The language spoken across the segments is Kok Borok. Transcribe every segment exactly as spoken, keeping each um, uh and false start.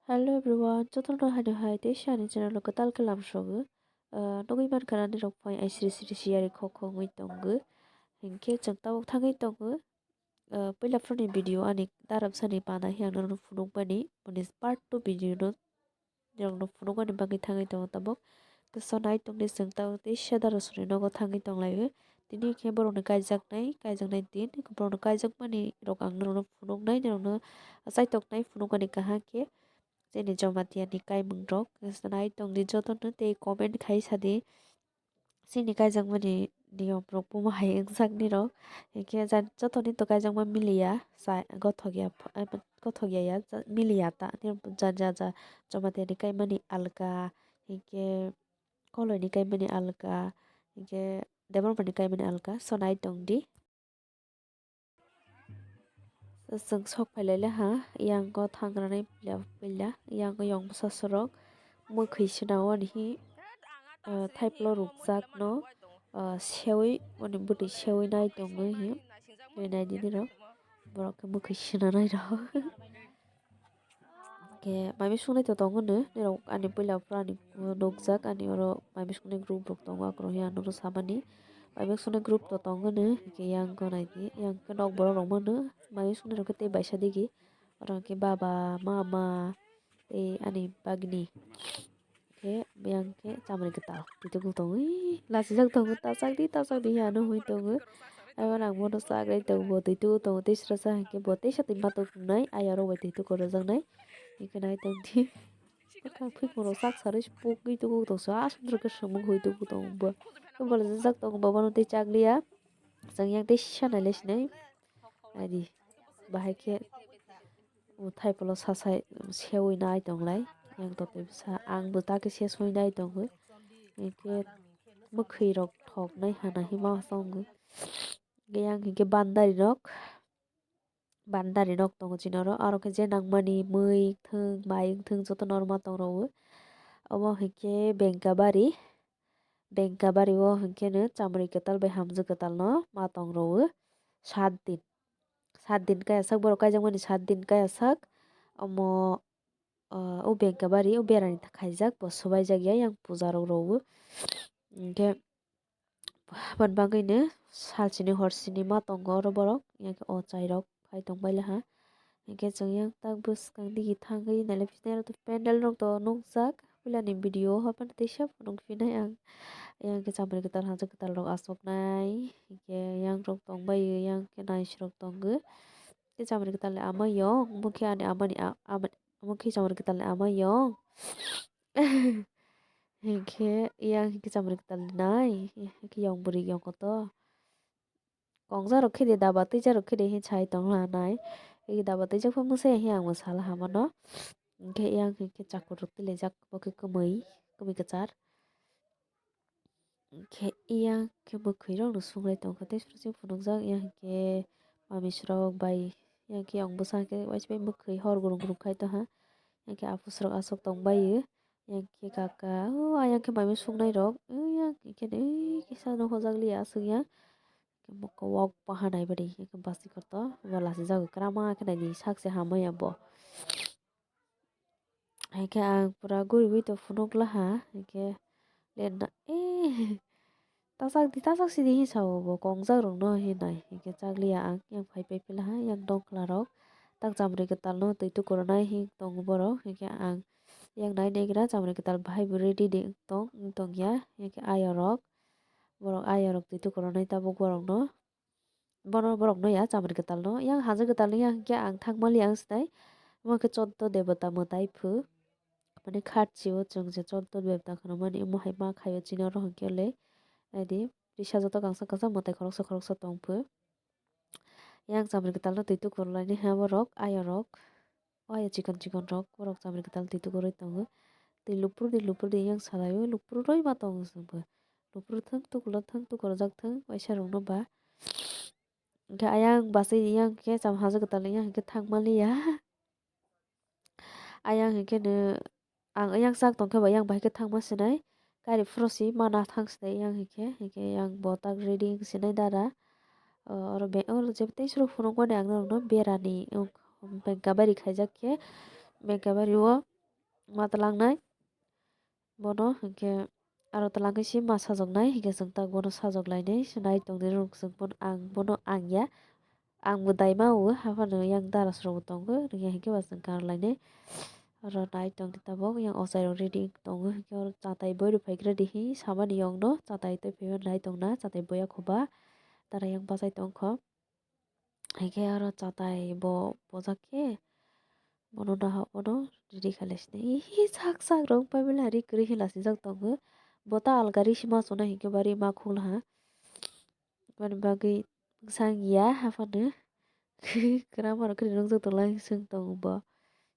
Hello everyone, jotono haino hai tei sani channel o kwtal khe lamsogo. Ah, nugwi mankha nani rok phai ai sri sri siyari khok khok wngwi tongo. Hinkhe chwng tabuk thangwi tongo. Ah, puila phone ni video ani daram sani pana hi ang nono phunukmani, boni part two video no nirokno phunukmani bagwi thangwi tongo tabuk. Kisa nai tongdi chwng tabuk tei sedar rosoni nogo thangwi tonglaio. Tini khe borokni kaijaknai, kaijaknai din, borokni kaijakmani rok ang norokno phunuknai, norokno chaitoknai phunukmani kaham khe. Chini Jamatia ni kaimung rok nai tongdi jotono tei comment khai sadi. Chini kaijakmani niyom rok bumo hai wngjakni rok hinkhe jotoni to kaijakma miliya gothok ya miliya ta ja ja Jamatia ni kaimani alka hinkhe koloi ni kaimani alka hinkhe Debbarma ni kaimani alka so nai tongdi. Chwng sok phailai le ha, yang o thang granai puila puila, yang o yong bwsa sorok mwkhwi swnao ani hi, ah, thaiplo rukjak no, ah, sewi ani bwtwi sewi nai tongwi hi, nai di nirok borok khe mwkhwi swnanai rok. Khe mai mui swngnai to tongo no, nirok ani puila phuru ani nukjak, ani oro mai mui swngnai group rok tongo, akhoro hi ang nono samani. Mai mui swngnai group to tongo no, hinkhe yang ko nai di, yang khe nok borok rok mano, mai mui swngnai rok khe tei baisa digi, oro hinkhe baba, mama, tei ani bagini. Khe yang khe chamri kwtal twi tubu tongo, ui, lachijak tongo, "Tachak di, tachak di," hinwi tongo. Abo nang bono chagrai tongo, bo twi tubu tongo, tei srasa hinkhe bo teisa twi matwk wngnai, ayarok bai twi tubu rwjaknai. Hinkhe nai tongdi. Bwkhak phikmoro chak sarwi pugwi tubu tongso, aswk khe swngmung hui tubu tongo bo. Bolai jak tongo, bo bono tei chakliya. Chwng yang teisa nailai sinai. Naidi, bahai khe. O thaipolo sasai sewi nai tonglai, yang totwi bwsa ang bo ta khe se soi nai tongwi, hinkhe mwkhwi rok thok nai hana hima tongo, yang hinkhe bandari rok, bandari rok tongo chini oro, aro khe je nangmani mui wngthung mai wngthung jotono oro ma tong rwo, obo hinkhe bengkabari, bengkabari o hinkhe no chamri kwtal bai hamjwk kwtal no ma tong rwo sat din. Sat din kaya sak borok kaijakmani sat din kaya sak omo, ah, o bengkabari o berani khaijak bo swbaijak ya yang puja rok rwo. Hinkhe aboni bagwi no salsini horsini ma tongo oro borok, yang khe o chai rok phai tong baila ha. Hinkhe chwng yang tak bwskang digi thangwi nailai phinai oro pandal rok to nukjak. Puilani video o hapmani teisa phunuk phinai ang. Yang khe chamri kwtal hamjwk kwtal rok achuknai. Hinkhe yang rok tongbai yang khe naisu rok tongo. Khe chamri kwtal ni ama yong, omo khe ani ama ni a-, ama, omo khe chamri kwtal ni ama yong. Hinkhe yang hinkhe chamri kwtal ni nai. Hinkhe yang bwrwi yong koto. Kongjak rok khe de daba twijak rok khe de hin sai tong lanai. Egi daba twijak pha mwsai he ang bo sala hamano. Hinkhe yang hinkhe chakur rok tilaijak bo khe kwmwi, kwmwi kwchar. Hinkhe yang khe mwkhwi rok no sunglai tongkha tei suru se phunukjak yang hinkhe mamisrok bai yang khe yang bwsa hinkhe waisa bai mwkhwi hor gurung gurung khai tongha. Yang khe aphusrok aswk tongbaio. Yang khe kaka, o ayang khe mai mui suknai rok, o yang khe nui kisa no hojak liya aswk yang. Khe mokol wok pahanai bwdwi, yang khe basi kotor, bo lachijagwi kwrama khe naidi sak se hamya bo. Hai khe ang pura guriwi to phunuk laha, hai khe lenna, eh, tachak di, tachak sidi hinwi sao bo, kongjak rokno hinwi, hinkhe chakliya ang, yang phai phai philaha, yang dongkla rok, tak chamri kwtalno twi tukurunai hin tongo borok, hinkhe ang yang nai naigra chamri kwtal bahai bo ready de wng tong, wng tongya, hinkhe ayarok, borok ayarok twi tukurunai tabuk borokno, bono borokno ya chamri kwtalno, yang haja kwtalno ya hinkhe ang thangmali ang sinai, omo khe choddo debota mwtai phu. Mane kharchi o chwng je choddo bebta khwnamani omo hai ma khaio chini oro hinkhe le naidi risa joto kangsa kangsa mwtai khoroksa khoroksa tongphu. Yang chamri kwtalno twi tukurlaini ha borok ayarok o aya chikon chikon rok borok chamri kwtal twi tukurwi tongo. Twi lupur di lupur di yang salaio lupur roi ma tongo chwngbo lupur thwng tukulo thwng tukurjak thwng waisa rokno ba. Hinkhe ayang bachai yang khe cham haja kwtal yang hinkhe thangmaliya. Ayang hinkhe no ang yang chak tongkhe bo yang bahai khe thangma sinai. Kari phuro si mana thang sinai yang hinkhe, hinkhe yang bo tak ready wng sinai dara. O, oro be-, oro jebotei suru phunukmani ang norokno berani, bengkabari khaijak khe, bengkabari o ma twlangnai. Bono hinkhe aro twlangwi se ma sajoknai, hinkhe chwng tak bono sajok lainai. Se nai tongni rok chwng bono, ang bono ang ya, ang bo daima o, haphano yang dara rok bo tongo, rwngya hinkhe ba chwng kar lainai. Oro nai tongdi tabuk, yang ochai rok ready tongo, hinkhe oro chatai boi rok phaikradi hi samani yokno, chatai tei phaima nai tongna, chatai boya khoba dara yang bachai tongkho. Hinkhe aro chatai bo bojak khe bono nahok bono ready khalai sinai. Ihi sak sak rok pai mani ri kwrwi hinla sinjak tongo. Bo ta algari sima sona hinkhe bari ma khukla ha. Aboni bagwi bwsang ya haphano kwrama rok khe nukjak tongla hinswng tongo bo.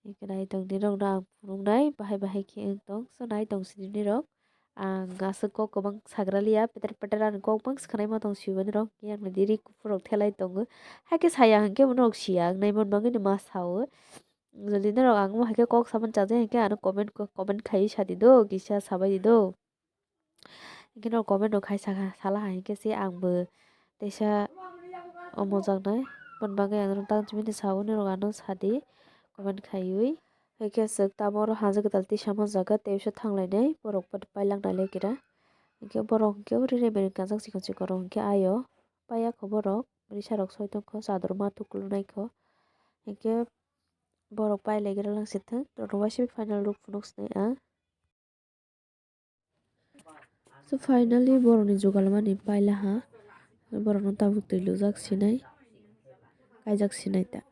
Hinkhe nai tongni rokno ang phunuknai bahai bahai khe wng tong, so nai tong sini rok. Ang aswk kok kwbang sagra liya, peter peter ani kok bangsa khwnaima tong sibani rok, yang nadi ri kuphur rok thelai tongo. Haikhe saya hinkhe bono rok siya, ang nai man bagwi ma sao. Jodi norok ang bo haikhe kok saman chajakya hinkhe ano comment, comment khaiwi sadi do, kisa sabai di do. Hinkhe norok comment rok khai sala hai hinkhe se ang bo teisa omo jaknai. Aboni bagwi ang norok tang chimini sao, norok ano sadi comment khaiwi. Hinkhe aswk tamo oro haja kwtal tisa ma jaga tei bisa thanglainai borok pailak nai lai kira. Hinkhe borok hinkhe uri ri bini kajak chikon chikon rok hinkhe ayo paiya kho borok risa rok soi tongkho chador ma tukluk naikho. Hinkhe borok pailai gra lang sithwng, norok waisa final look phunuk sinai ang. So finally borokni jugalmani paila ha, borokno tabuk twi lujak sinai, kaijak sinai ta.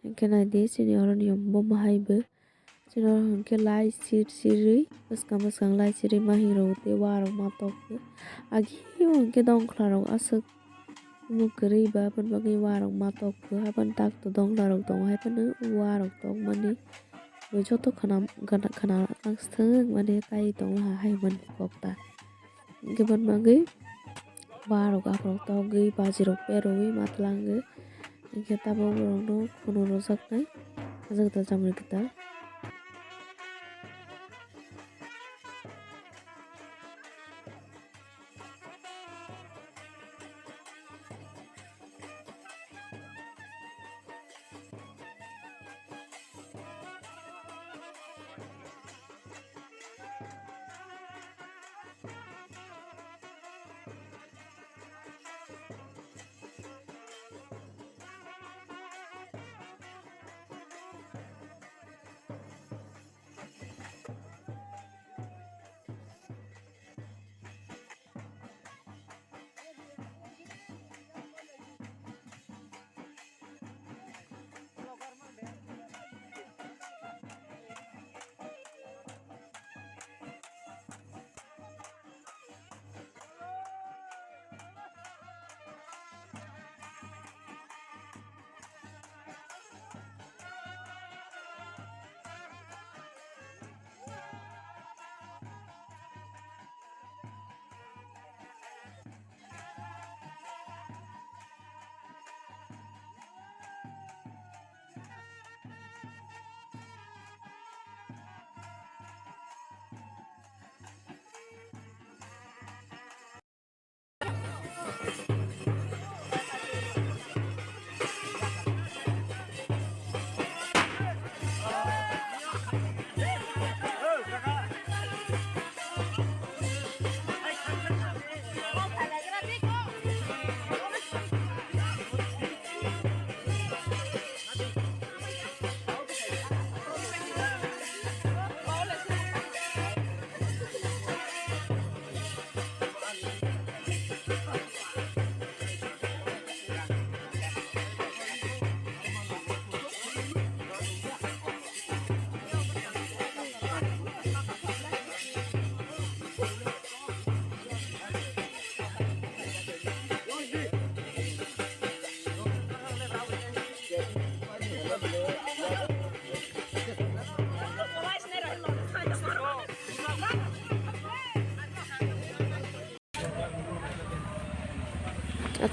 Hinkhe naidi chini oroni buma hai bo, chini oro hinkhe lai sir sirwi bwskang bwskang lai sirwi mahing rok tei wa rok ma tok khe. Agi o hinkhe dongkhla rok aswk omo kwrwi ba aboni bagwi wa rok ma tok khe, aboni tak to dongkhla rok tongo, hai phano wa rok tokmani. Bo joto khana, khana, khana tang swthwng mani kai tong laha hai hwnmani kok ta. Hinkhe boni bagwi borok aphuru togwi baji rok perwi ma twlangwi hinkhe tabuk borokno khunu rwjaknai. Ajak da chamani kwtal.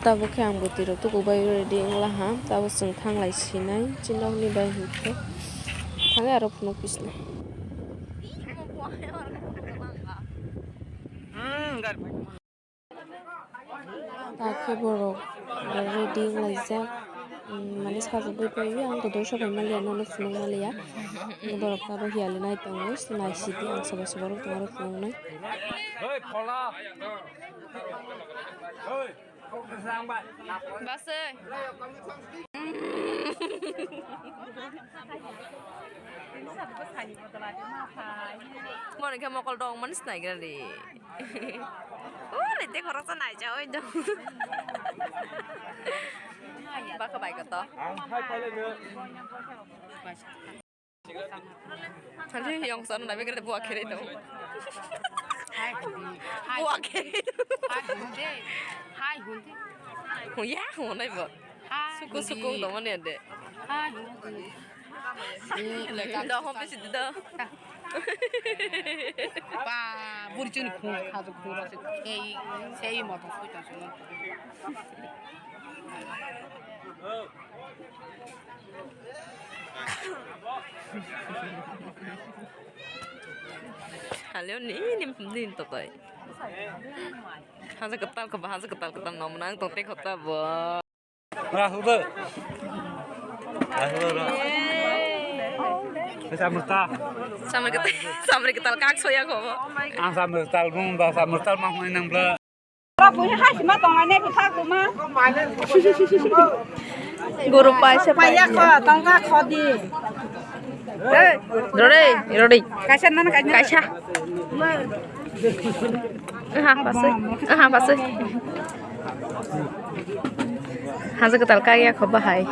Tabuk khe ang bwtwi rok tuku bai ready wng laha, tabuk chwng thanglai sinai chini nokni bai hinkhe thangwi aro phunuk pisinai. Takhe borok ready wng laijak. Mane sajagwi paiwi ang kotor sobai maliya, nono phunuk maliya. Borok abo hiyali nai tongo, naisidi ang sobo sobo rok tongma rok phunuknai. Basoi. Moni khe mokol dong mani sinai gra di. O le te khoroksa naija oi dong. Baka bai koto. Hali yong sana nabi kere buah kere dong. Buah kere. Hai hunde. Hai hunde. Huya hunai bo. Suku suku dong mani ade. Hai hunde. Dong hom bisi dong. Ba, buri chuni khung kha khung ra se. Ei, sei mo to sui ta sui. Haleo ni ni ni to toi. Haja ketal ke haja ketal ketal nom nang to te khota bo. Ra hudo. Ra hudo ra. Samrta. Samrta ketal kak soya ko. Ang samrta bung ba samrta mang nang bla. Guru paisa paya kho tongka khodi. Rode, rode. Kaisa nana kaisa. Kaisa. Aha, pasai. Aha, pasai. Haja ketal kaya kho bahai.